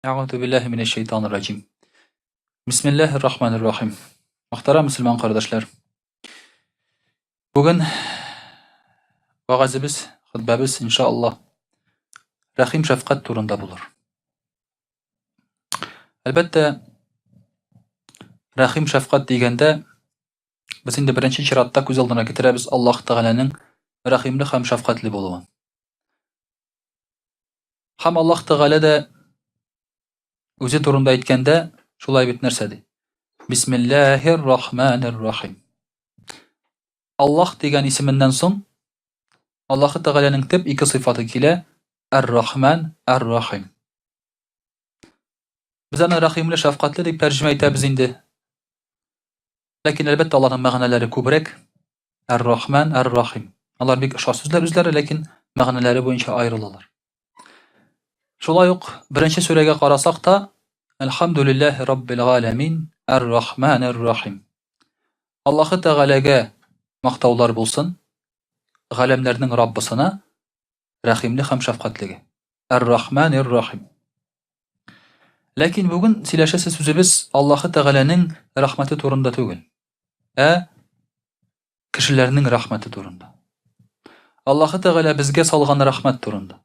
Әгъузу биллаһи минәш шайтанир раҗим. Бисмиллаһир рахманир рахим. Мөхтәрәм мөселман кардәшләр. Бүген вәгазебез, хөтбәбез иншаллаһ рәхим шәфкать турында булыр. Әлбәттә, рәхим шәфкать дигәндә без инде беренче чиратта күз алдына китерәбез Аллаһ Тәгаләнең рәхимле һәм шәфкатьле булуын. Һәм Аллаһ Тәгалә дә үзе турында әйткәндә шулай бит нәрсә ди? Бисмиллаһир рахманир рахим. Аллаһ дигән исеменнән соң Аллаһ Тәгаләнең төп ике сыйфаты килә: Ар-Рахман, Ар-Рахим. Без аны рәхимле, шәфкатьле дип тәрҗемә итәбез инде. Ләкин әлбәттә аларның мәгънәләре күбрәк. Әр-Рахман, Әр-Рахим. Алар бик ошар сүзләр үзләре, ләкин мәгънәләре буенча аерылалар. Шулай ук беренче сүрәгә карасак та, Әлхәмдүлилләһи раббил галәмин, Әр-Рахманир Рахим. Аллаһы Тәгаләгә мактаулар булсын, галәмнәрнең Раббысына, рәхимле һәм шәфкатьлеге. Әр-Рахманир Рахим. Ләкин бүген сөйләшәсе сүзебез Аллаһы Тәгаләнең рәхмәте турында түгел, ә кешеләрнең рәхмәте турында. Аллаһы Тәгалә безгә салган рәхмәт турында.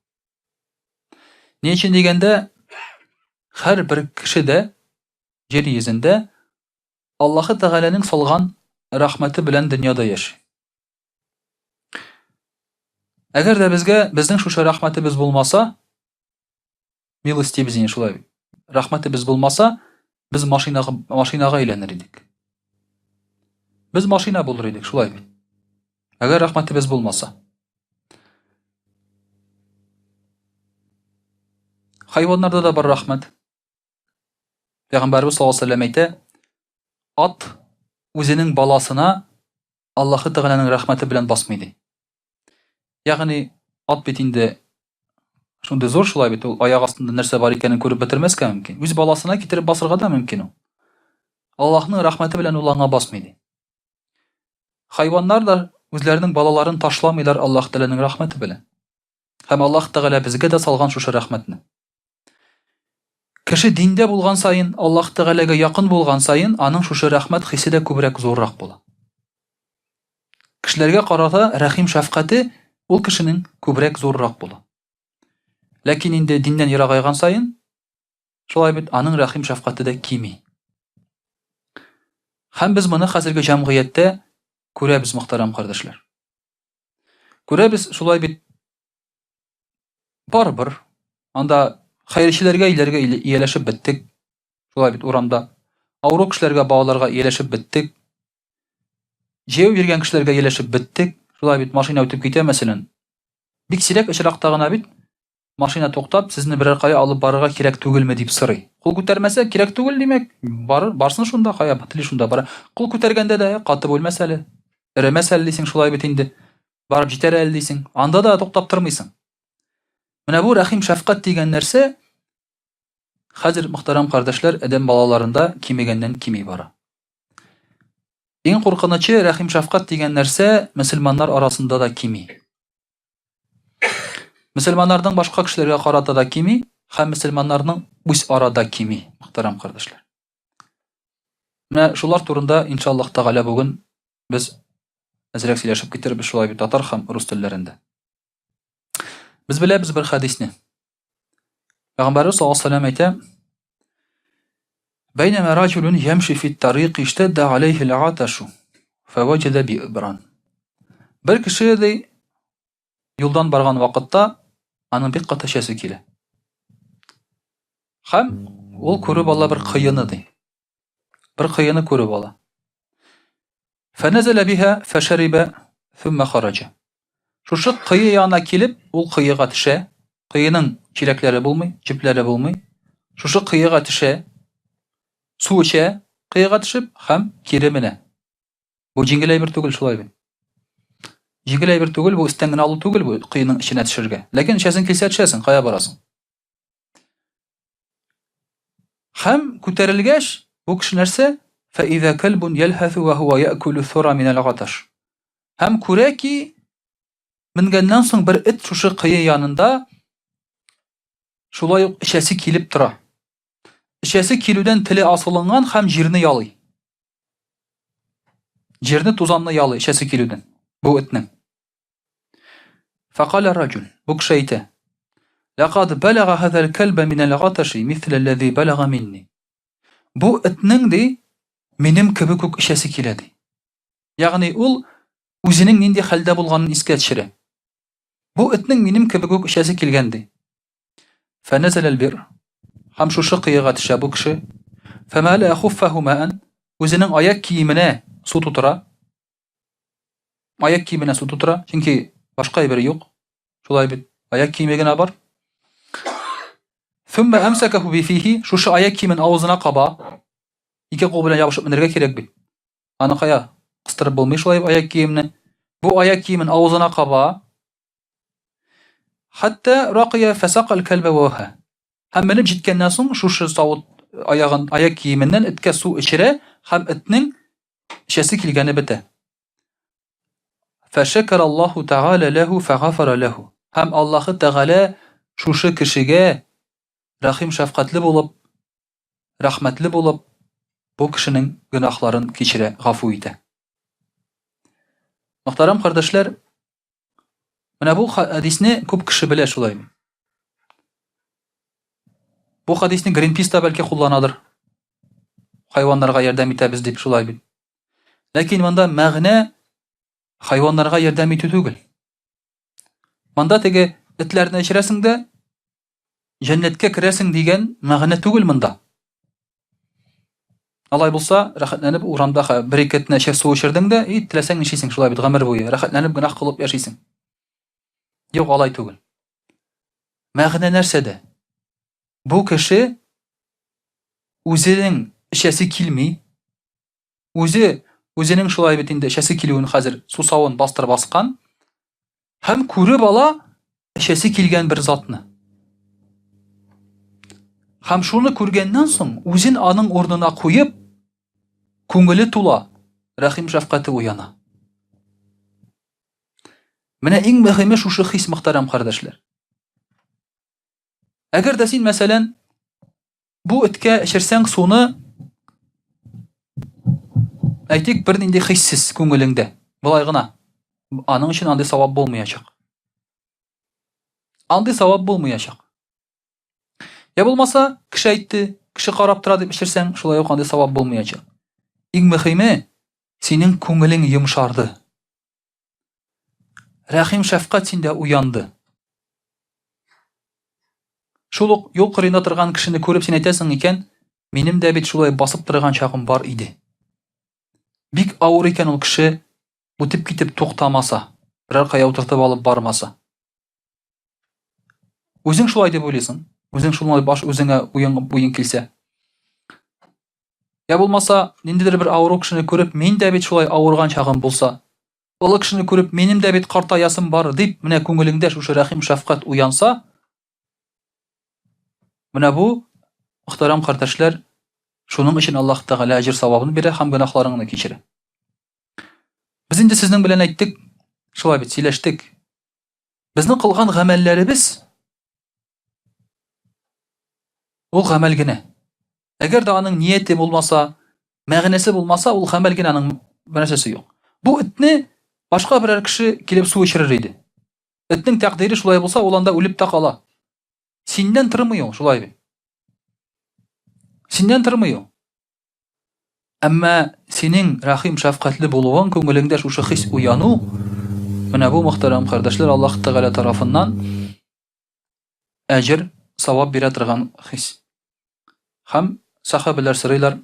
Ни өчен дигәндә, һәрбер кеше дә җир йөзендә Аллаһы Тәгаләнең салган рәхмәте белән дөньяда яши. Әгәр дә безгә безнең шушы рәхмәтебез булмаса, милостибез инде шулай. Рәхмәтебез булмаса, без машинага машинага әйләнер идек. Без машина булыр идек, шулай бит. Әгәр рәхмәтебез булмаса. Хайваннарда да бар рәхмәт. Пәйгамбәрбез саллаллаһу алейһи вәсәлләм әйтә, ат үзенең баласына Аллаһы Тәгаләнең рәхмәте белән басмый ди. Ягъни ат бит инде шундый зур шулай бит ул аяк астында нәрсә бар икәнен күреп бетермәскә мөмкин. Үз баласына китереп басырга да мөмкин ул. Аллаһның рәхмәте белән ул аңа басмый ди. Хайваннар да үзләренең балаларын ташламыйлар Аллаһ Тәгаләнең рәхмәте белән. Һәм Аллаһ Тәгалә безгә дә салган шушы рәхмәтне. Кеше диндә булган саен, Аллаһ Тәгаләгә якын булган саен, аның шушы рәхмәт хисе дә күбрәк зуррак була. Кешеләргә карата рәхим шәфкате ул кешенең күбрәк зуррак була. Ләкин инде диннән ерагайган саен, шулай бит, аның рәхим шәфкате дә кими. Һәм без моны хәзерге җәмгыятьтә күрәбез, мөхтәрәм кардәшләр. Күрәбез, шулай бит, барыбер анда хәерчеләргә өйләргә ияләшеп беттек. Шулай бит урамда. Авыру кешеләргә, балаларга ияләшеп беттек. Җәяү йөргән кешеләргә ияләшеп беттек. Шулай бит машина үтеп китә, мәсәлән. Бик сирәк очракта гына бит машина туктап, сезне берәр кая алып барырга кирәк түгелме дип сорый. Кул күтәрмәсә, кирәк түгел, димәк, бар, барсын шунда, кая тели шунда бара. Кул күтәргәндә дә катып үлмәс әле, эремәс әле дисең, шулай бит инде. Барып җитәр әле дисең. Анда да туктап тормыйсың. Менә бу рәхим шәфкать дигән нәрсә хәзер, мөхтәрәм кардәшләр, адәм балаларында кимегәннән кими бара. Иң куркынычы рәхим шәфкать дигән нәрсә мөселманнар арасында да кими. Мөселманнарның башка кешеләргә карата да кими, һәм мөселманнарның үз арада кими, мөхтәрәм кардәшләр. Менә шулар турында иншаллаһ тәгалә бүген без әзрәк сөйләшеп китербез шулай бит татар һәм рус телләрендә. Без беләбез бер хәдисне. Пәйгамбәрбез саллаллаһу алейһи вәсәлләм әйтә: "Бәйнәмә раҗулун ямши фит тарик иштадда алейхи аль-аташу, фаваҗада би'бран." Бер кеше ди юлдан барган вакытта аның бик каты эчәсе килә. Һәм ул күреп ала бер коены ди. Бер коены күреп ала. Фәнәзәлә биһа фәшәриба thumma хараҗа. Шушы кое янына килеп, ул коега төшә. Коеның чиләкләре булмый, җепләре булмый. Шушы коега төшә, су эчә, коега төшеп һәм кире менә. Бу җиңел әйбер түгел шулай бит. Җиңел әйбер түгел, бу өстән генә алу түгел бу коеның эченә төшергә. Ләкин эчәсең килсә төшәсең, кая барасың? Һәм күтәрелгәч, бу кеше нәрсә? Фәизә кәлбун ялһәсу ва һуа яъкулу сура минәл гаташ. Һәм күрә ки, менгәннән соң бер эт шушы кое янында шулай ук эчәсе килеп тора. Эчәсе килүдән теле асылынган һәм җирне ялый. Җирне тузанны ялый эчәсе килүдән. Бу этнең. Фәкалә раҗул. Бу кеше әйтә. Ләкад бәләгә һәзәл кәлбә минәл гаташи мислә ләзи бәләгә минни. Бу этнең ди минем кебек үк эчәсе килә ди. Ягъни ул үзенең нинди хәлдә булганын искә төшерә. Бу этнең минем кебек үк эчәсе килгән ди. Фәнәзәл бир. Һәм шушы кыега төшә бу кеше. Фәмәлә хуффаху маан. Үзенең аяк киеменә су тутыра. Аяк киеменә су тутыра, чөнки башка әйбер юк. Шулай бит, аяк киеме генә бар. Thumma amsakahu bi fihi, шушы аяк киемен авызына каба. Ике кул белән ябышып менергә кирәк бит. Аны кая кыстырып булмый шулай аяк киемне. Бу аяк киемен авызына каба. Хәтта ракия фасака аль-калба ва Һәм менеп җиткәннән соң шушы савыт аягын аяк киеменнән эткә су эчерә һәм этнең эчәсе килгәне бетә. Фәшәкәр Аллаһу Тәгалә ләһу фәгафара ләһу. Һәм Аллаһы Тәгалә шушы кешегә рәхим шәфкатьле булып, рәхмәтле булып, бу кешенең гөнаһларын кичерә, гафу итә. Мөхтәрәм кардәшләр, менә бу хәдисне күп кеше белә шулай. Бу хәдисне Гринпис та бәлки кулланадыр. Хайваннарга ярдәм итәбез дип шулай бит. Ләкин монда мәгънә хайваннарга ярдәм итү түгел. Монда теге этләрне эчерәсең дә, җәннәткә керәсең дигән мәгънә түгел монда. Алай булса, рәхәтләнеп урамда бер ике этне эчә су эчердең дә, и теләсәң нишлисең шулай бит гомер буе, рәхәтләнеп гөнаһ кылып яшисең. Юк, алай түгел. Мәгънә нәрсәдә? Бу кеше үзенең эчәсе килми, Үзе, үзенең шулай бит инде эчәсе килүен хәзер сусавын бастырып аскан һәм күреп ала эчәсе килгән бер затны. Һәм шуны күргәннән соң үзен аның урынына куеп, күңеле тула, рәхим шәфкате уяна. Менә иң мөһиме шушы хис, мөхтәрәм кардәшләр. Әгәр дә син, мәсәлән, Бу эткә эчерсәң суны, әйтик, бернинди хиссез күңелеңдә, болай гына. Аның өчен андый савап булмаячак. Андый савап булмаячак. Я булмаса, кеше әйтте, кеше карап тора дип эчерсәң, шулай ук андый савап булмаячак. Иң мөһиме, синең күңелең йомшарды. Рәхим шәфкать синдә уянды. Шул ук юл кырыенда торган кешене күреп син әйтәсең икән, минем дә бит шулай басып торган чагым бар иде. Бик авыр икән ул кеше үтеп китеп туктамаса, берәр кая утыртып алып бармаса. Үзең шулай дип уйлыйсың. Үзең шулай баш үзеңә уен уен килсә. Я булмаса, ниндидер бер авыру кешене күреп, мин дә бит шулай авырган чагым булса, олы кешене күреп, минем дә бит картаясым бар, дип, менә күңелеңдә шушы рәхим шәфкать уянса, менә бу, мөхтәрәм кардәшләр, шуның өчен Аллаһ Тәгалә әҗер савабын бирә һәм гөнаһларыңны кичерә. Без инде сезнең белән әйттек, шулай бит сөйләштек. Безнең кылган гамәлләребез ул гамәл генә. Әгәр дә аның нияте булмаса, мәгънәсе булмаса, ул гамәл генә, аның бер нәрсәсе юк. Бу этне башка берәр кеше килеп су эчерер иде. Этнең тәкъдире шулай булса, ул анда үлеп тә кала. Синнән тормый ул, шулай бит. Синнән тормый ул. Әмма синең рәхим шәфкатьле булуың, күңелеңдә шушы хис уяну, менә бу, мөхтәрәм кардәшләр, Аллаһ Тәгалә тарафыннан әҗер, савап бирә торган хис. Һәм сахабәләр сорыйлар: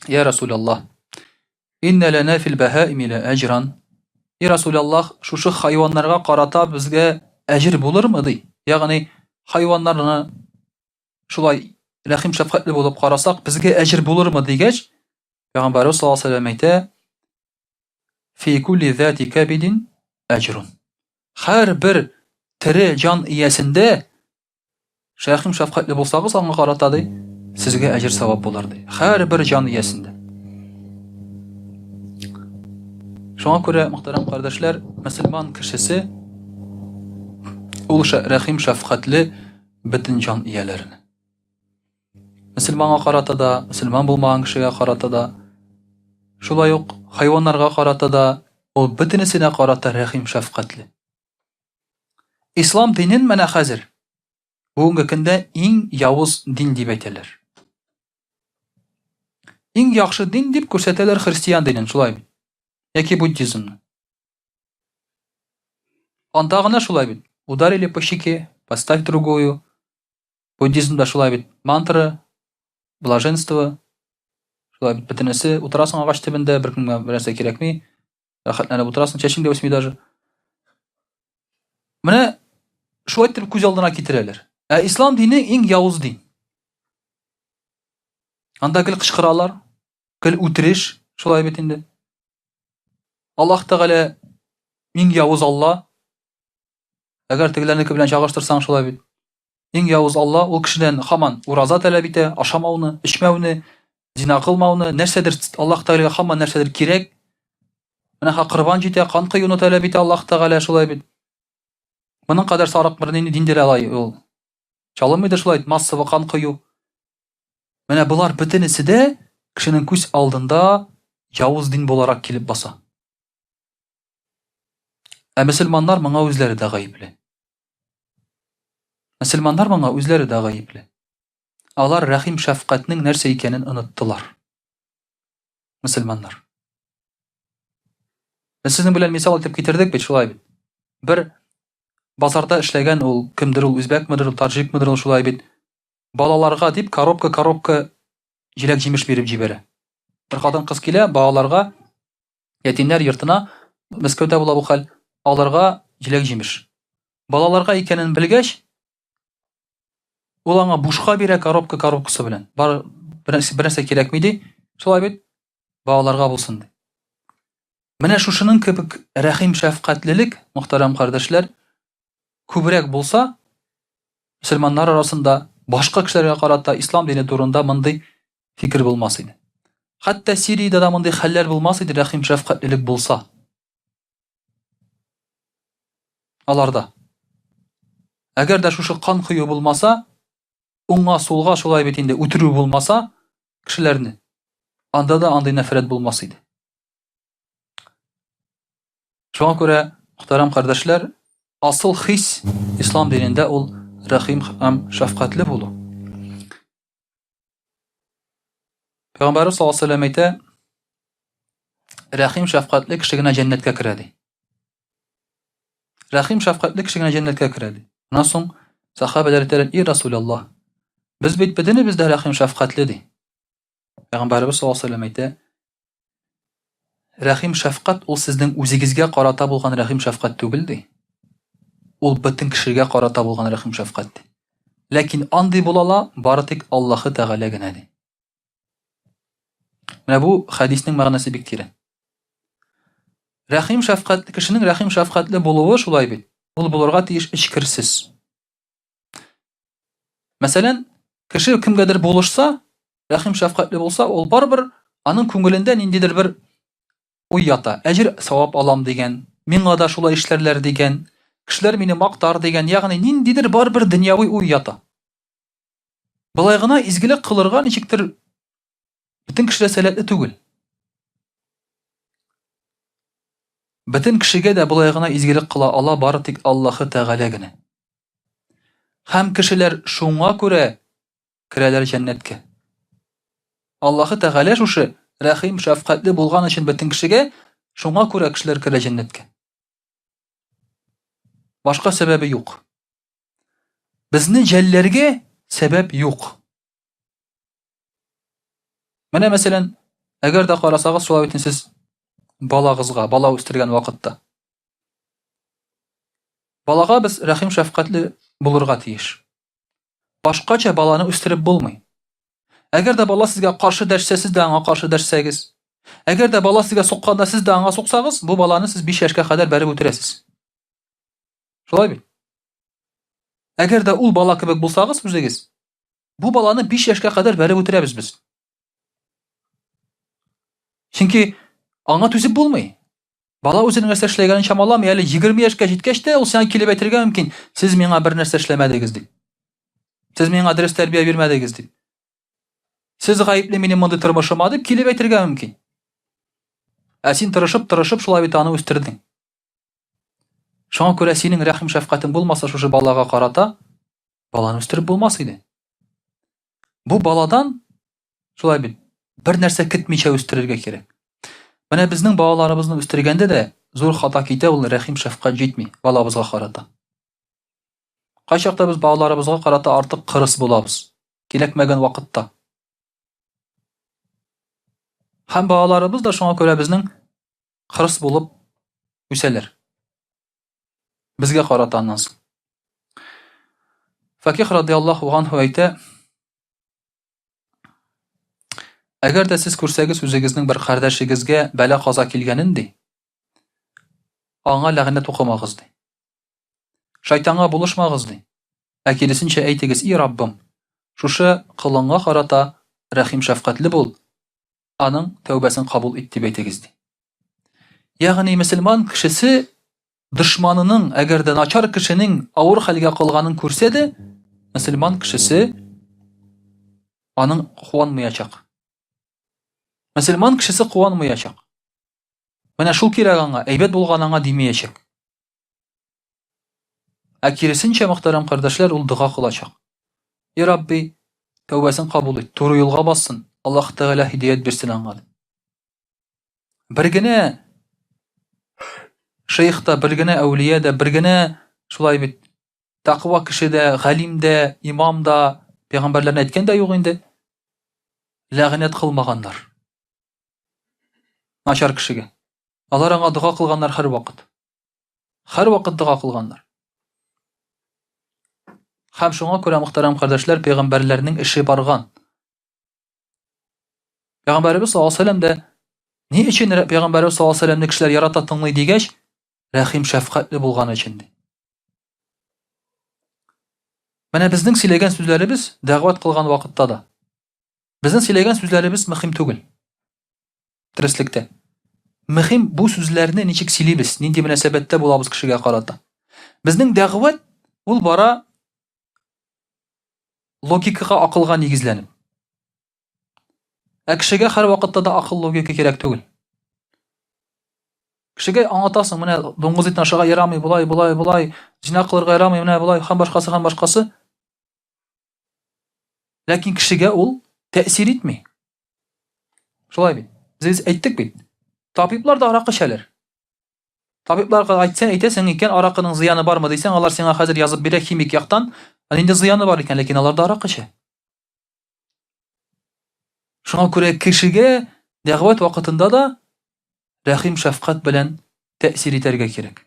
"Я Расулаллаһ, инна лана фил баһаими ла әҗран?" И Расулаллаһ, шушы хайваннарга карата безгә әҗер булырмы, ди? Ягъни хайваннарны шулай рәхим шәфкатьле булып карасак, безгә әҗер булырмы дигәч, Пәйгамбәрбез саллаллаһу алейһи вәсәлләм әйтә: "Фи кулли зати кабидин әҗрун." Һәрбер тере җан иясендә рәхим шәфкатьле булсагыз, аңа карата ди, сезгә әҗер савап булыр ди. Һәрбер җан иясендә. Шуңа күрә, мөхтәрәм кардәшләр, мөселман кешесе ул рәхим шәфкатьле бөтен җан ияләренә. Мөселманга карата да, мөселман булмаган кешегә карата да, шулай ук хайваннарга карата да, ул бөтенесенә карата рәхим шәфкатьле. Ислам динен менә хәзер бүгенге көндә иң явыз дин дип әйтәләр. Иң яхшы дин дип күрсәтәләр христиан динен, шулай бит? Яки буддизмны. Анда гына шулай бит. Ударили по щеке, поставь другую. Буддизмда шулай бит. Мантра, блаженство. Шулай бит, бөтенесе утырасың агач төбендә, беркемгә бернәрсә кирәкми. Рәхәтләнеп утырасың, чәчең дә үсми даже. Менә шулай итеп күз алдына китерәләр. Ә ислам дине иң явыз дин. Анда гел кычкыралар, гел үтереш, шулай бит инде. Аллаһ Тәгалә иң явыз Алла. Әгәр тегеләрнеке белән чагыштырсаң, шулай бит. Иң явыз Алла ул кешедән һаман ураза таләп итә, ашамауны, эчмәүне, зина кылмауны, нәрсәдер Аллаһ Тәгаләгә һаман нәрсәдер кирәк. Менә ха корбан җитә, кан коюны таләп итә Аллаһ Тәгалә, шулай бит. Моның кадәр сарык бернинди диндер алай ул. Чалынмыйдыр шулай массово кан кою. Менә болар бөтенесе дә кешенең күз алдында явыз дин буларак килеп баса. Ә мөселманнар моңа үзләре дә гаепле. Мөселманнар моңа үзләре дә гаепле. Алар рәхим шәфкатьнең нәрсә икәнен оныттылар. Мөселманнар. Без сезнең белән мисал итеп китердек бит шулай бит. Бер базарда эшләгән ул кемдер ул үзбәкмедер, ул таджикмыдыр ул шулай бит. Балаларга дип коробка-коробка җиләк-җимеш биреп җибәрә. Бер хатын-кыз килә, балаларга ятимнәр йортына, Мәскәүдә була бу хәл, аларга җиләк-җимеш. Балаларга икәнен белгәч, ул аңа бушка бирә коробка коробкасы белән. Бар бернәрсә кирәкми ди. Шулай бит? Балаларга булсын ди. Менә шушының кебек рәхим шәфкатьлелек, мөхтәрәм кардәшләр, күбрәк булса, мөселманнар арасында башка кешеләргә карата ислам дине турында мондый фикер булмас иде. Хәтта Сириядә дә мондый хәлләр булмас иде, рәхим шәфкатьлелек булса. Аларда. Әгәр дә шушы кан кою булмаса, уңга, сулга шулай бит инде үтерү булмаса, кешеләрне, анда да андый нәфрәт булмас иде. Шуңа күрә, мөхтәрәм кардәшләр, асыл хис ислам динендә ул рәхим һәм шәфкатьле булу. Пәйгамбәрбез саллаллаһу алейһи вәсәлләм әйтә, рәхим шәфкатьле кеше генә җәннәткә керә ди. Рәхим шәфкатьле кеше генә җәннәткә керә ди. Аннан соң сахабәләр әйтәләр, "И Расулаллаһ, без бит бөтенебез дә рәхим шәфкатьле" ди. Пәйгамбәребез саллаллаһу алейһи вәсәлләм әйтә, Рәхим шәфкать ул сезнең үзегезгә карата булган рәхим шәфкать түгел ди. Ул бөтен кешегә карата булган рәхим шәфкать ди. Ләкин андый була ала бары тик Аллаһы Тәгалә генә ди. Менә бу хәдиснең мәгънәсе бик тирән. Рәхим шәфкать кешенең рәхим шәфкатьле булуы шулай бит. Ул булырга тиеш эчкерсез. Мәсәлән, кеше кемгәдер булышса, рәхим шәфкатьле булса, ул барыбер аның күңелендә ниндидер бер уй ята. Әҗер савап алам дигән, миңа да шулай эшләрләр дигән, кешеләр мине мактар дигән, ягъни ниндидер барыбер дөньяви уй ята. Болай гына изгелек кылырга ничектер бөтен кеше дә сәләтле түгел. Бөтен кешегә дә болай гына изгелек кыла ала бары тик Аллаһы Тәгалә генә. Һәм кешеләр шуңа күрә керәләр җәннәткә. Аллаһы Тәгалә шушы рәхим, шәфкатьле булган өчен бөтен кешегә, шуңа күрә кешеләр керә җәннәткә. Башка сәбәбе юк. Безне җәлләргә сәбәп юк. Менә мәсәлән, әгәр дә карасагыз, шулай бит сез балагызга, бала үстергән вакытта. Балага без рәхим шәфкатьле булырга тиеш. Башкача баланы үстереп булмый. Әгәр дә бала сезгә каршы дәшсә, сез дә аңа каршы дәшсәгез. Әгәр дә бала сезгә сукканда, сез дә аңа суксагыз, бу баланы сез 5 яшькә кадәр бәреп үтерәсез. Шулай бит? Әгәр дә ул бала кебек булсагыз үзегез, Бу баланы 5 яшькә кадәр бәреп үтерәбез без. Чөнки аңа түзеп булмый. Бала үзенең нәрсә эшләгәнен чамаламый, әле 20 яшькә җиткәч тә ул сиңа килеп әйтергә мөмкин, сез миңа бер нәрсә эшләмәдегез дип. Сез миңа дөрес тәрбия бирмәдегез дип. Сез гаепле минем мондый тормышыма дип килеп әйтергә мөмкин. Ә син тырышып-тырышып шулай бит аны үстердең. Шуңа күрә синең рәхим шәфкатең булмаса шушы балага карата, баланы үстереп булмас иде. Бу баладан шулай бит бер нәрсә көтмичә үстерергә кирәк. Менә безнең балаларыбызны үстергәндә дә зур хата китә, ул рәхим шәфкать җитми балабызга карата. Кайчакта без балаларыбызга карата артык кырыс булабыз. Кирәкмәгән вакытта. Һәм балаларыбыз да шуңа күрә безнең кырыс булып үсәләр. Безгә карата аннан соң. Факих радиаллаху анху әйтә, Әгәр дә сез күрсәгез үзегезнең бер кардәшегезгә бәла-каза килгәнен ди, аңа ләгънәт укымагыз ди. Шайтанга булышмагыз ди. Ә киресенчә әйтегез, и Раббым, шушы колыңа карата рәхим-шәфкатьле бул, аның тәүбәсен кабул ит дип әйтегез ди. Ягъни мөселман кешесе дошманының, әгәр дә начар кешенең авыр хәлгә калганын күрсә дә, мөселман кешесе аның куанмаячак. Мөселман кешесе куанмаячак. Менә шул кирәк аңа, әйбәт булган аңа димәячәк. Ә киресенчә, мөхтәрәм кардәшләр, ул дога кылачак. И Рабби, тәүбәсен кабул ит, туры юлга бассын, Аллаһ Тәгалә һидәят бирсен аңа. Бер генә шейх та, бер генә әүлия дә, бер генә шулай бит тәкъва кеше дә, галим дә, имам да, пәйгамбәрләрне әйткән дә юк инде. Ләгънәт кылмаганнар. Начар кешегә. Алар аңа дога кылганнар һәрвакыт. Һәрвакыт дога кылганнар. Һәм шуңа күрә, мөхтәрәм кардәшләр, пәйгамбәрләрнең эше барган. Пәйгамбәребез саллаллаһу алейһи вәсәлләм дә ни өчен пәйгамбәребез саллаллаһу алейһи вәсәлләмне кешеләр ярата тыңлый дигәч, рәхим шәфкатьле булган өчен ди. Менә безнең сөйләгән сүзләребез дәгъват кылган вакытта да безнең сөйләгән сүзләребез мөһим түгел. Дөреслектә. Мөһим бу сүзләрне ничек сөйлибез, нинди мөнәсәбәттә булабыз кешегә карата. Безнең дәгъват ул бара логикага, акылга нигезләнеп. Ә кешегә һәр вакытта да акыл логика кирәк түгел. Кешегә аңлатасың, менә дуңгыз итен ашарга ярамый, болай, болай, болай, зина кылырга ярамый, менә болай, һәм башкасы, һәм башкасы. Ләкин кешегә ул тәэсир итми. Шулай бит. Без әйттек бит. Табиблар да аракы эчәләр. Табибларга әйтсәң, әйтәсең икән, аракының зыяны бармы дисәң, алар сиңа хәзер язып бирә химик яктан, нинди зыяны бар икән, ләкин алар да аракы эчә. Шуңа күрә кешегә дәгъват вакытында да рәхим шәфкать белән тәэсир итәргә кирәк.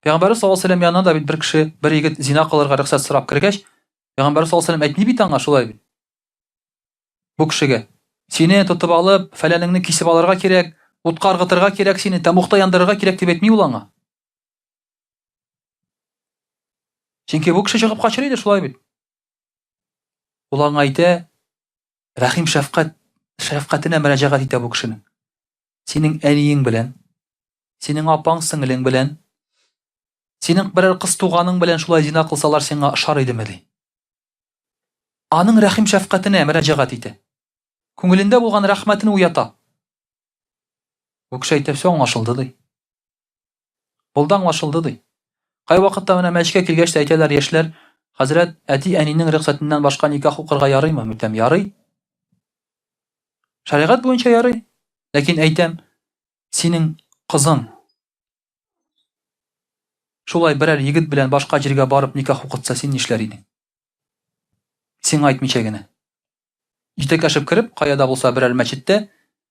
Пәйгамбәрбез саллаллаһу алейһи вәсәлләм янына да бит бер кеше, бер егет зина кылырга рөхсәт сорап кергәч, Пәйгамбәрбез саллаллаһу алейһи вәсәлләм әйтми бит аңа шулай бит. Бу кешегә сине тотып алып, фәләнеңне кисеп алырга кирәк, утка ыргытырга кирәк сине, тәмугта яндырырга кирәк дип әйтми ул аңа. Чөнки бу кеше чыгып качыр иде, шулай бит. Ул аңа әйтә, рәхим шәфкать, шәфкатенә мөрәҗәгать итә бу кешенең. Синең әниең белән, синең апаң сеңлең белән, синең берәр кыз туганың белән шулай зина кылсалар, сиңа ошар идеме ди. Аның рәхим шәфкатенә мөрәҗәгать итә. Күңелендә булган рәхмәтен уята. Бу кеше әйтә, все аңлашылды ди. Булды аңлашылды ди. Кай вакытта менә мәчкә килгәч тә әйтәләр яшьләр, хәзрәт, әти-әнинең рөхсәтеннән башка никах укырга ярыймы? Әйтәм, ярый. Шәригать буенча ярый. Ләкин әйтәм, синең кызың шулай берәр егет белән башка җиргә барып никах укытса, син нишләр идең? Сиңа әйтмичә генә. Җитәкләшеп кереп, кая да булса берәр мәчеттә,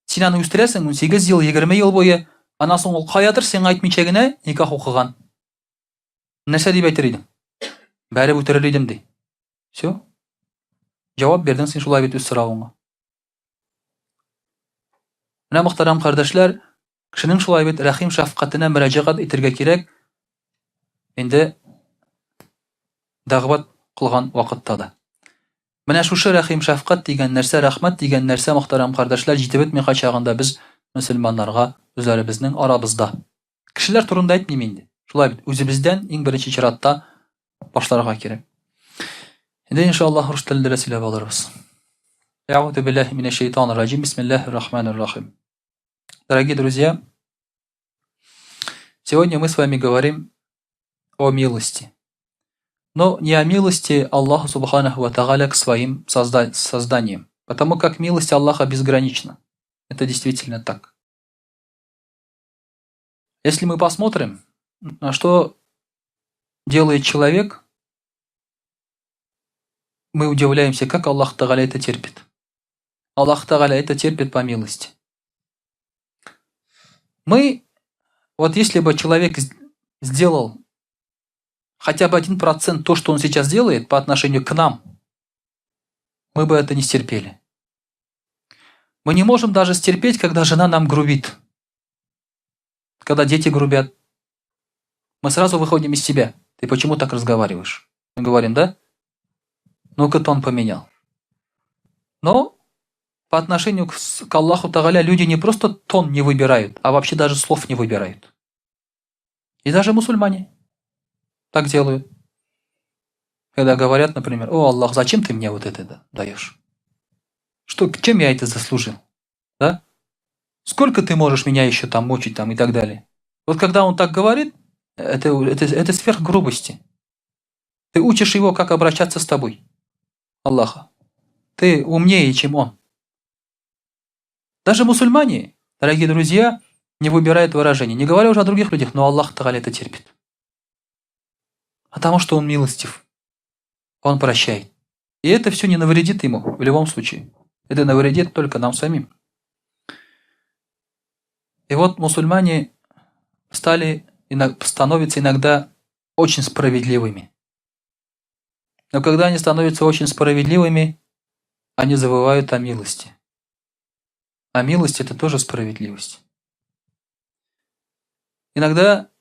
син аны үстерәсең 18 ел, 20 ел буе, аннан соң ул каядыр сиңа әйтмичә генә никах укыган. Нәрсә дип әйтер идең? Бәреп үтерер идем ди. Все. Җавап бирдең син шулай бит үз соравыңа. Менә мөхтәрәм кардәшләр, кешенең шулай бит рәхим шәфкатенә мөрәҗәгать итергә кирәк. Инде дәгъват кылган вакытта да. Менә шушы рәхим шәфкать дигән нәрсә, рәхмәт дигән нәрсә, мөхтәрәм кардәшләр, җитеп бетми кайчагында без мөселманнарга үзләребезнең арабызда. Кешеләр турында әйтмим инде. Шулай бит, үзебездән иң беренче чиратта башларга кирәк. Инде иншаллаһ рус телендә дә сөйләп алырбыз. Әгъузу биллаһи минәш шайтанир раҗим. Бисмиллаһир рахманир рахим. Дорогие друзья, сегодня мы с вами говорим о милости. Но не о милости Аллаха Субханаху Ва Тааля к своим созданиям, потому как милость Аллаха безгранична. Это действительно так. Если мы посмотрим, на что делает человек, мы удивляемся, как Аллах Тагаля это терпит. Аллах Тагаля это терпит по милости. Мы, вот если бы человек сделал хотя бы 1% то, что он сейчас делает по отношению к нам, мы бы это не стерпели. Мы не можем даже стерпеть, когда жена нам грубит, когда дети грубят. Мы сразу выходим из себя. Ты почему так разговариваешь? Мы говорим, да? Ну-ка, тон поменял. Но по отношению к Аллаху Тагаля люди не просто тон не выбирают, а вообще даже слов не выбирают. И даже мусульмане так делают. Когда говорят, например, «О, Аллах, зачем ты мне вот это даешь? Что, чем я это заслужил? Да? Сколько ты можешь меня еще там мучить там, и так далее?» Вот когда он так говорит, это сверх грубости. Ты учишь его, как обращаться с тобой, Аллаха. Ты умнее, чем он. Даже мусульмане, дорогие друзья, не выбирают выражения. Не говоря уже о других людях, но Аллах Тагаля это терпит. Потому что он милостив. Он прощает. И это все не навредит ему в любом случае. Это навредит только нам самим. И вот мусульмане становятся иногда очень справедливыми. Но когда они становятся очень справедливыми, они забывают о милости. А милость – это тоже справедливость. Иногда,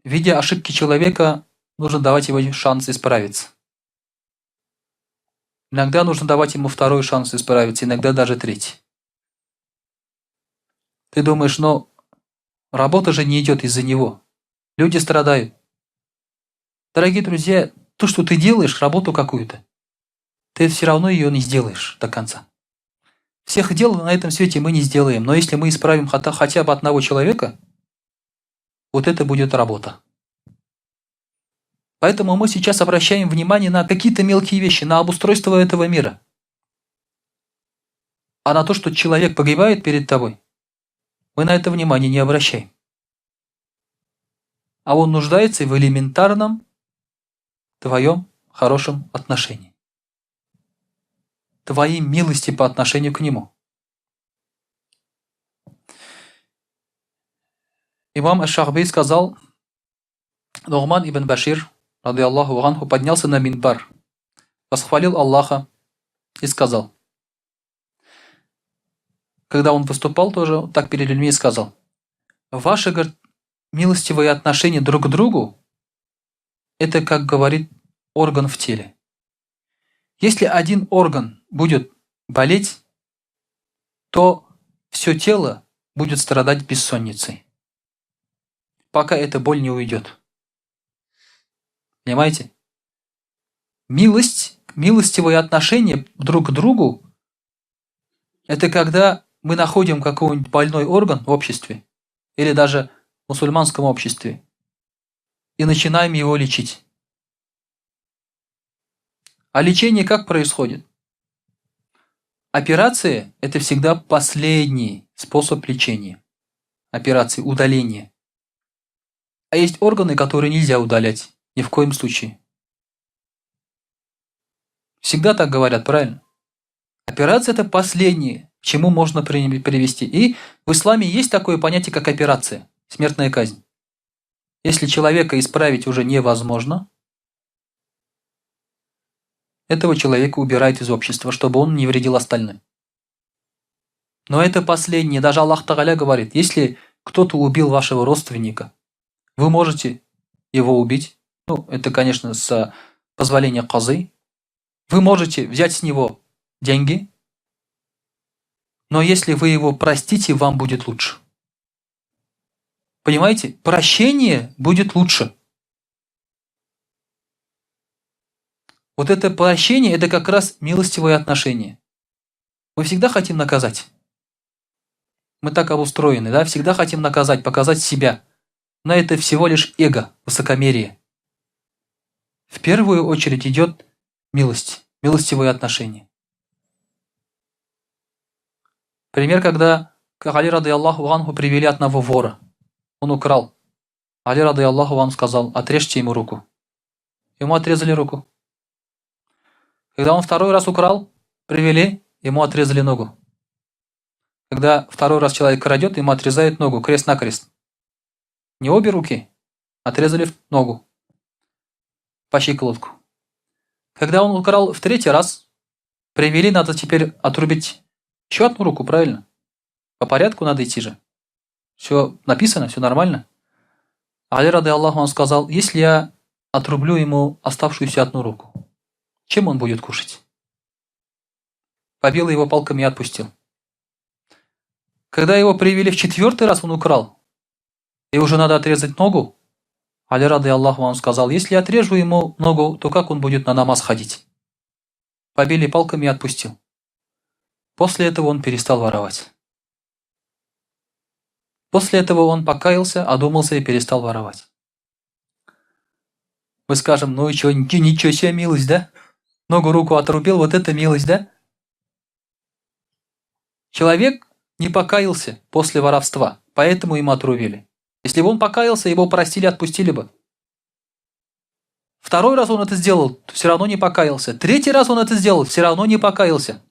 видя ошибки человека, нужно давать ему шанс исправиться. Иногда нужно давать ему второй шанс исправиться, иногда даже третий. Ты думаешь, но работа же не идет из-за него. Люди страдают. Дорогие друзья, то, что ты делаешь, работу какую-то, ты все равно ее не сделаешь до конца. Всех дел на этом свете мы не сделаем, но если мы исправим хотя бы одного человека, вот это будет работа. Поэтому мы сейчас обращаем внимание на какие-то мелкие вещи, на обустройство этого мира. А на то, что человек погибает перед тобой, мы на это внимание не обращаем. А он нуждается в элементарном твоем хорошем отношении. Твоей милости по отношению к нему. Имам Аш-Ша'би сказал, Нугман ибн Башир, радиаллаху анху, поднялся на минбар, восхвалил Аллаха и сказал, когда он выступал тоже, так перед людьми и сказал, ваши, говорит, милостивые отношения друг к другу, это, как говорит, орган в теле. Если один орган будет болеть, то все тело будет страдать бессонницей, пока эта боль не уйдет. Понимаете? Милость, милостивые отношения друг к другу – это когда мы находим какой-нибудь больной орган в обществе или даже в мусульманском обществе и начинаем его лечить. А лечение как происходит? Операция – это всегда последний способ лечения. Операции, удаление. А есть органы, которые нельзя удалять. Ни в коем случае. Всегда так говорят, правильно? Операция – это последнее, к чему можно привести. И в исламе есть такое понятие, как операция, смертная казнь. Если человека исправить уже невозможно, этого человека убирают из общества, чтобы он не вредил остальным. Но это последнее. Даже Аллах Тагаля говорит, если кто-то убил вашего родственника, вы можете его убить. Это, конечно, с позволения казы. Вы можете взять с него деньги, но если вы его простите, вам будет лучше. Понимаете? Прощение будет лучше. Вот это прощение, это как раз милостивое отношение. Мы всегда хотим наказать. Мы так обустроены, да? Всегда хотим наказать, показать себя. Но это всего лишь эго, высокомерие. В первую очередь идет милость, милостивые отношения. Пример, когда к Али рады Аллаху анху привели одного вора. Он украл. Али рады Аллаху анху сказал, отрежьте ему руку. Ему отрезали руку. Когда он второй раз украл, привели, ему отрезали ногу. Когда второй раз человек крадет, ему отрезают ногу, крест-накрест. Не обе руки, отрезали ногу по щиколотку. Когда он украл в третий раз, привели, надо теперь отрубить еще одну руку, правильно? По порядку надо идти же. Все написано, все нормально. Али рады Аллаху, он сказал, если я отрублю ему оставшуюся одну руку, чем он будет кушать? Побил его палками и отпустил. Когда его привели в четвертый раз, он украл. И уже надо отрезать ногу. Али рады Аллаху, он сказал, если я отрежу ему ногу, то как он будет на намаз ходить? Побили палками и отпустил. После этого он перестал воровать. После этого он покаялся, одумался и перестал воровать. Мы скажем, ну и чё, ничего себе милость, да? Ногу, руку отрубил, вот это милость, да? Человек не покаялся после воровства, поэтому ему отрубили. Если бы он покаялся, его простили, отпустили бы. Второй раз он это сделал, все равно не покаялся. Третий раз он это сделал, все равно не покаялся.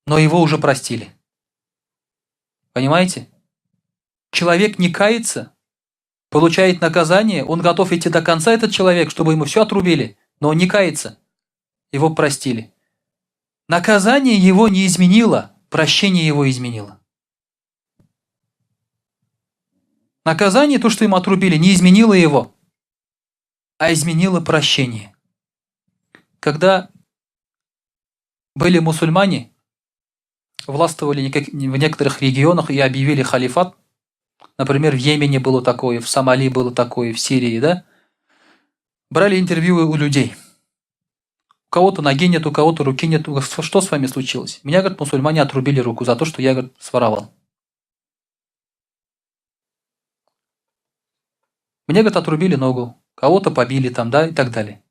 Но его уже простили. Понимаете? Человек не кается, получает наказание, он готов идти до конца, этот человек, чтобы ему все отрубили, но он не кается. Его простили. Наказание его не изменило, прощение его изменило. Наказание, то, что ему отрубили, не изменило его, а изменило прощение. Когда были мусульмане, властвовали в некоторых регионах и объявили халифат, например, в Йемене было такое, в Сомали было такое, в Сирии, да? Брали интервью у людей. У кого-то ноги нет, у кого-то руки нет. Что с вами случилось? Меня, говорит, мусульмане отрубили руку за то, что я, говорит, своровал. Мне, говорит, отрубили ногу, кого-то побили там, да, и так далее.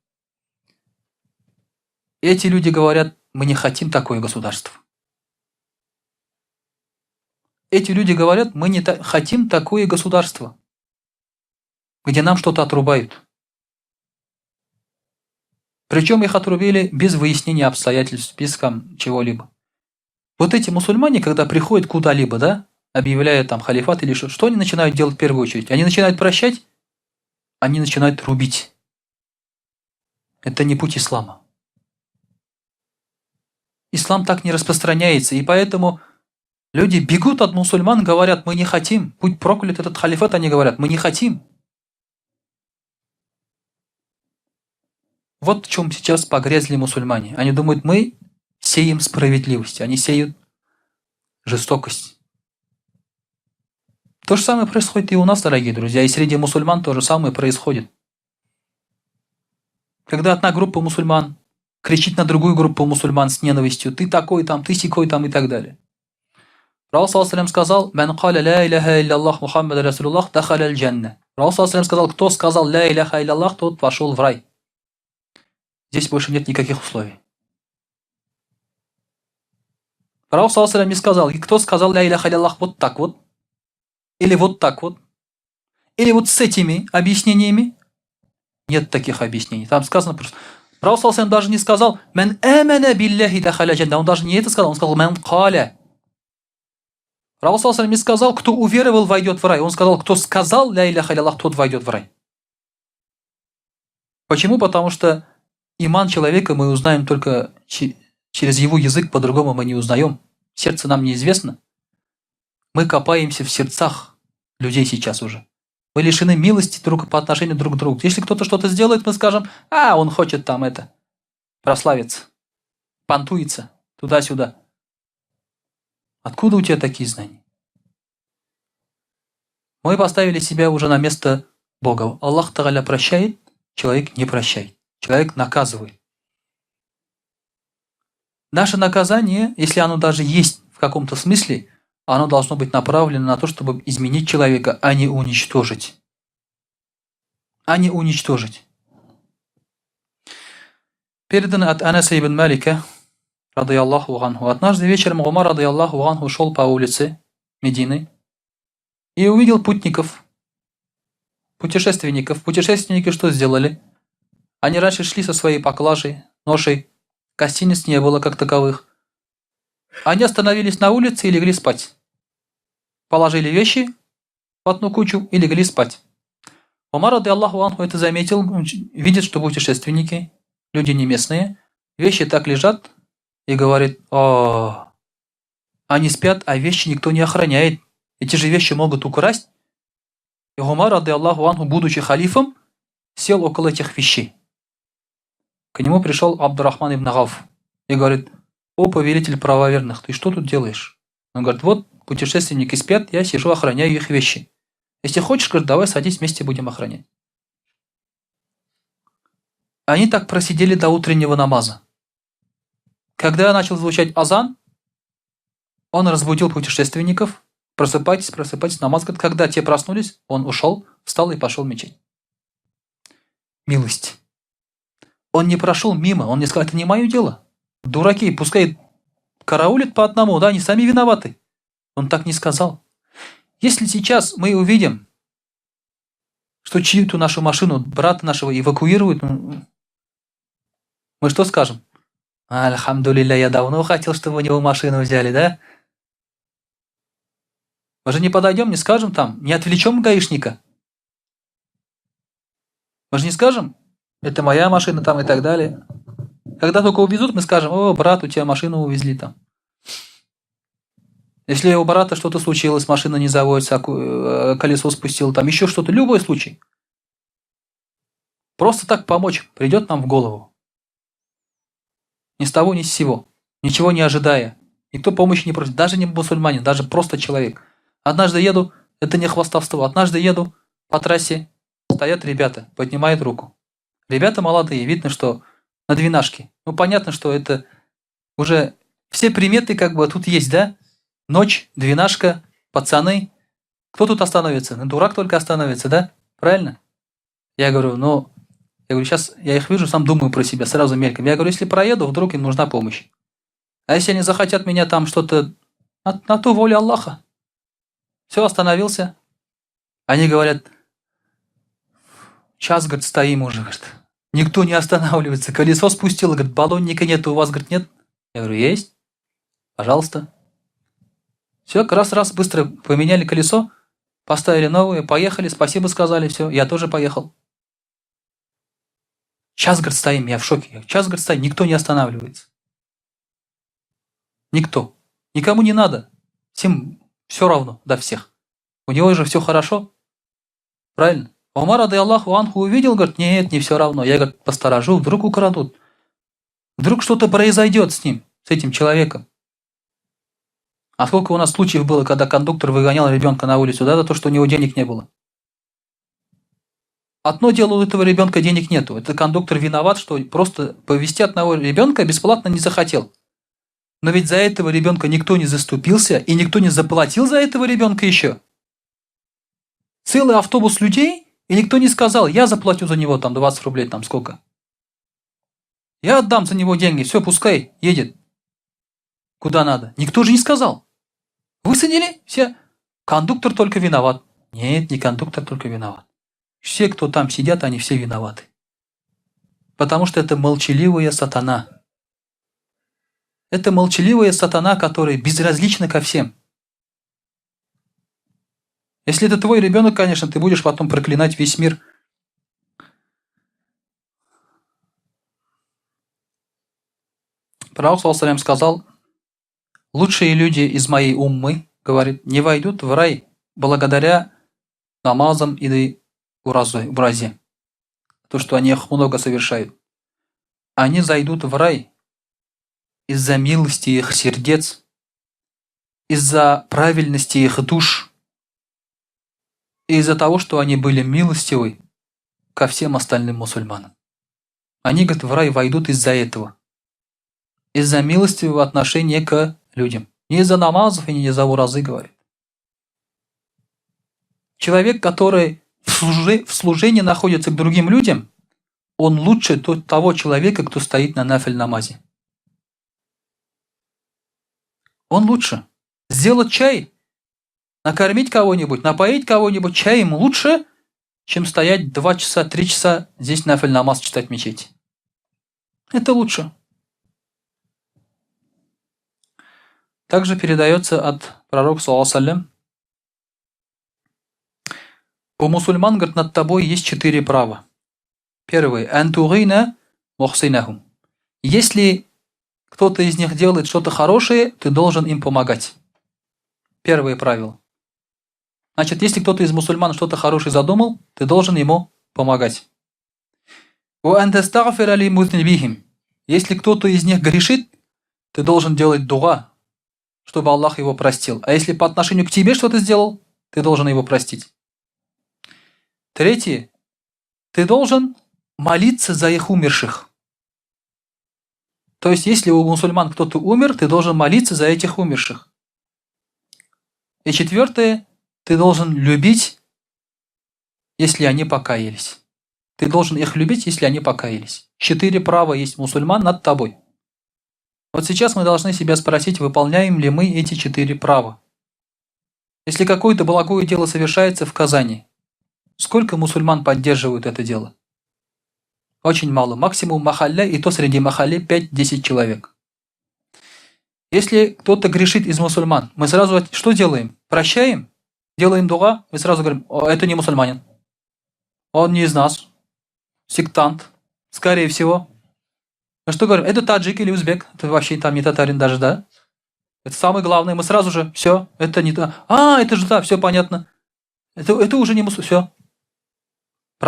Эти люди говорят, мы не хотим такое государство. Эти люди говорят, мы не хотим такое государство, где нам что-то отрубают. Причем их отрубили без выяснения обстоятельств, без чего-либо. Вот эти мусульмане, когда приходят куда-либо, да, объявляют там халифат или что, что они начинают делать в первую очередь? Они начинают прощать, они начинают рубить. Это не путь ислама. Ислам так не распространяется, и поэтому люди бегут от мусульман, говорят, мы не хотим. Будь проклят этот халифат, они говорят, мы не хотим. Вот в чем сейчас погрязли мусульмане. Они думают, мы сеем справедливость, они сеют жестокость. То же самое происходит и у нас, дорогие друзья, и среди мусульман то же самое происходит. Когда одна группа мусульман кричит на другую группу мусульман с ненавистью, ты такой там, ты сякой там и так далее. Пророк саллаллаху алейхи ва саллям сказал, «Ман каля ля иляха илляллах Мухаммад расулуллах дахаля аль джанна». Пророк саллаллаху алейхи ва саллям сказал, кто сказал ля иляха илляллах, тот вошел в рай. Здесь больше нет никаких условий. Пророк саллаллаху алейхи ва саллям не сказал, и кто сказал ля иляха илляллах вот так вот, или вот так вот, или вот с этими объяснениями. Нет таких объяснений. Там сказано просто. Пророк саллаллаху алейхи ва саллям даже не сказал «Ман амана билляхи дахаля джанна». Он даже не это сказал, он сказал «Ман каля». Пророк саллаллаху алейхи ва саллям не сказал, кто уверовал, войдет в рай. Он сказал, кто сказал ля иляха илляллах, тот войдет в рай. Почему? Потому что иман человека мы узнаем только через его язык, по-другому мы не узнаем. Сердце нам неизвестно. Мы копаемся в сердцах людей сейчас уже. Мы лишены милости друг по отношению друг к другу. Если кто-то что-то сделает, мы скажем, а, он хочет там это, прославиться, понтуется, туда-сюда. Откуда у тебя такие знания? Мы поставили себя уже на место Бога. Аллах Тааля прощает, человек не прощает. Человек наказывает. Наше наказание, если оно даже есть в каком-то смысле, оно должно быть направлено на то, чтобы изменить человека, а не уничтожить. А не уничтожить. Передано от Анаса ибн Малика, رضي الله عنه. Однажды вечером Умар, رضي الله عنه, шел по улице Медины и увидел путников, путешественников. Путешественники что сделали? Они раньше шли со своей поклажей, ношей, гостиниц не было как таковых. Они остановились на улице и легли спать. Положили вещи в одну кучу и легли спать. Умар, رضي الله عنه, это заметил, он видит, что путешественники, люди не местные, вещи так лежат, и говорит: о, они спят, а вещи никто не охраняет. Эти же вещи могут украсть. И Умар, رضي الله عنه, будучи халифом, сел около этих вещей. К нему пришел Абдурахман ибн Ауф и говорит: о, повелитель правоверных, ты что тут делаешь? Он говорит: вот путешественники спят, я сижу, охраняю их вещи. Если хочешь, говорит, давай садись, вместе будем охранять. Они так просидели до утреннего намаза. Когда начал звучать азан, он разбудил путешественников. Просыпайтесь, просыпайтесь, намаз. Говорит, когда те проснулись, он ушел, встал и пошел в мечеть. Милость. Он не прошел мимо, он не сказал: это не мое дело. Дураки, пускай караулят по одному, да, они сами виноваты. Он так не сказал. Если сейчас мы увидим, что чью-то нашу машину, брата нашего эвакуируют, мы что скажем? الحمد لله, я давно хотел, чтобы у него машину взяли, да? Мы же не подойдем, не скажем там, не отвлечем гаишника. Мы же не скажем, это моя машина там и так далее. Когда только увезут, мы скажем: о, брат, у тебя машину увезли там. Если у брата что-то случилось, машина не заводится, колесо спустил, там еще что-то, любой случай. Просто так помочь придет нам в голову. Ни с того, ни с сего. Ничего не ожидая. Никто помощи не просит. Даже не мусульманин, даже просто человек. Однажды еду, это не хвастовство, однажды еду по трассе, стоят ребята, поднимают руку. Ребята молодые, видно, что на двенашке. Понятно, что это уже все приметы тут есть, да? Ночь, двенашка, пацаны. Кто тут остановится? Дурак только остановится, да? Правильно? Я говорю, щас я их вижу, сам думаю про себя, сразу мельком. Я говорю, если проеду, вдруг им нужна помощь. А если они захотят меня там что-то, на ту волю Аллаха. Все, остановился. Они говорят, час, говорит, стоим уже, говорит. Никто не останавливается. Колесо спустило, говорит, баллонника нет, у вас, говорит, нет. Я говорю, есть. Пожалуйста. Все, раз-раз, быстро поменяли колесо, поставили новое, поехали, спасибо сказали, все, я тоже поехал. Час, говорит, стоим, я в шоке. Час, говорит, стоим, никто не останавливается. Никто. Никому не надо. Всем все равно, до всех. У него же все хорошо. Правильно? Умар, رضي الله عنه, увидел, говорит, нет, не все равно. Я, говорит, посторожу, вдруг украдут. Вдруг что-то произойдет с ним, с этим человеком. А сколько у нас случаев было, когда кондуктор выгонял ребенка на улицу, да, за то, что у него денег не было. Одно дело, у этого ребенка денег нету. Это кондуктор виноват, что просто повезти одного ребенка бесплатно не захотел. Но ведь за этого ребенка никто не заступился и никто не заплатил за этого ребенка еще. Целый автобус людей, и никто не сказал, я заплатю за него 20 рублей, сколько. Я отдам за него деньги, все, пускай едет. Куда надо. Никто же не сказал. Высадили, все. Кондуктор только виноват. Нет, не кондуктор только виноват. Все, кто там сидят, они все виноваты. Потому что это молчаливая сатана. Это молчаливая сатана, которая безразлична ко всем. Если это твой ребенок, конечно, ты будешь потом проклинать весь мир. Пророк, саллаллаху алейхи ва саллям, сказал: лучшие люди из моей уммы, говорит, не войдут в рай благодаря намазам или уразе, то, что они их много совершают. Они зайдут в рай из-за милости их сердец, из-за правильности их душ и из-за того, что они были милостивы ко всем остальным мусульманам. Они, говорит, в рай войдут из-за этого. Из-за милостивого отношения к людям. Не из-за намазов и не из-за уразы, говорит. Человек, который в служении находится к другим людям, он лучше того человека, кто стоит на нафиль намазе. Он лучше. Сделать чай, накормить кого-нибудь, напоить кого-нибудь чаем лучше, чем стоять 2 часа, 3 часа здесь нафиль намаз читать в мечети. Это лучше. Также передается от пророка, саллаллаху алейхи У мусульман, говорит, над тобой есть 4 права. Первое. Антугина мухсинахум. Если кто-то из них делает что-то хорошее, ты должен им помогать. Первое правило. Значит, если кто-то из мусульман что-то хорошее задумал, ты должен ему помогать. Если кто-то из них грешит, ты должен делать дуа, чтобы Аллах его простил. А если по отношению к тебе что-то сделал, ты должен его простить. Третье. Ты должен молиться за их умерших. То есть, если у мусульман кто-то умер, ты должен молиться за этих умерших. И четвертое. Ты должен любить, если они покаялись. Ты должен их любить, если они покаялись. 4 права есть мусульман над тобой. Вот сейчас мы должны себя спросить, выполняем ли мы эти 4 права. Если какое-то благое дело совершается в Казани, сколько мусульман поддерживают это дело? Очень мало. Максимум махалля, и то среди махалли 5-10 человек. Если кто-то грешит из мусульман, мы сразу что делаем? Прощаем? Делаем дуа? Мы сразу говорим, это не мусульманин. Он не из нас. Сектант. Скорее всего. Мы что говорим? Это таджик или узбек. Это вообще там не татарин даже, да? Это самое главное. Мы сразу же, все, это не то. А, это же да, все понятно. Это уже не мусульманин.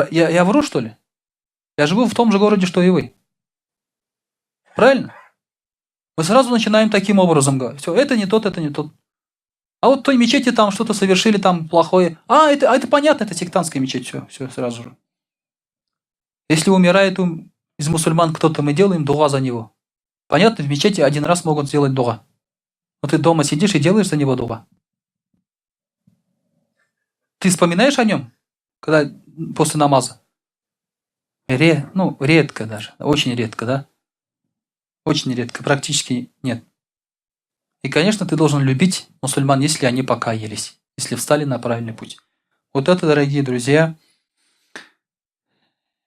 Все. Я вру, что ли? Я живу в том же городе, что и вы. Правильно? Мы сразу начинаем таким образом говорить. Все, это не тот, это не тот. А вот в той мечети там что-то совершили там плохое. А, это понятно, это сектантская мечеть. Все, все сразу же. Если умирает из мусульман кто-то, мы делаем дуа за него. Понятно, в мечети один раз могут сделать дуа. Но ты дома сидишь и делаешь за него дуа. Ты вспоминаешь о нем, когда после намаза? Редко даже, очень редко, да? Очень редко, практически нет. И, конечно, ты должен любить мусульман, если они покаялись, если встали на правильный путь. Вот это, дорогие друзья,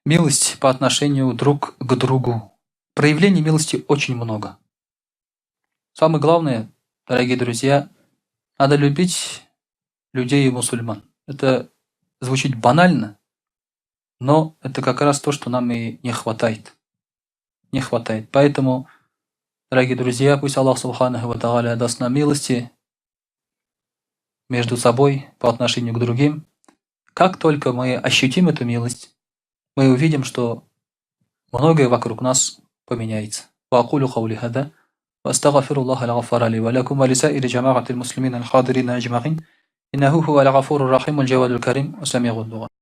милость по отношению друг к другу. Проявлений милости очень много. Самое главное, дорогие друзья, надо любить людей и мусульман. Это звучит банально, но это как раз то, что нам и не хватает. Не хватает. Поэтому, дорогие друзья, пусть Аллах субханаху ва тааля даст нам милости между собой по отношению к другим. Как только мы ощутим эту милость, мы увидим, что многое вокруг нас поменяется. وأقول قولي هذا وأستغفر الله الغفار لي ولكم ولسائر جماعة المسلمين الحاضرين أجمعين إنه هو الغفور الرحيم الجواد الكريم وسميع الدعاء.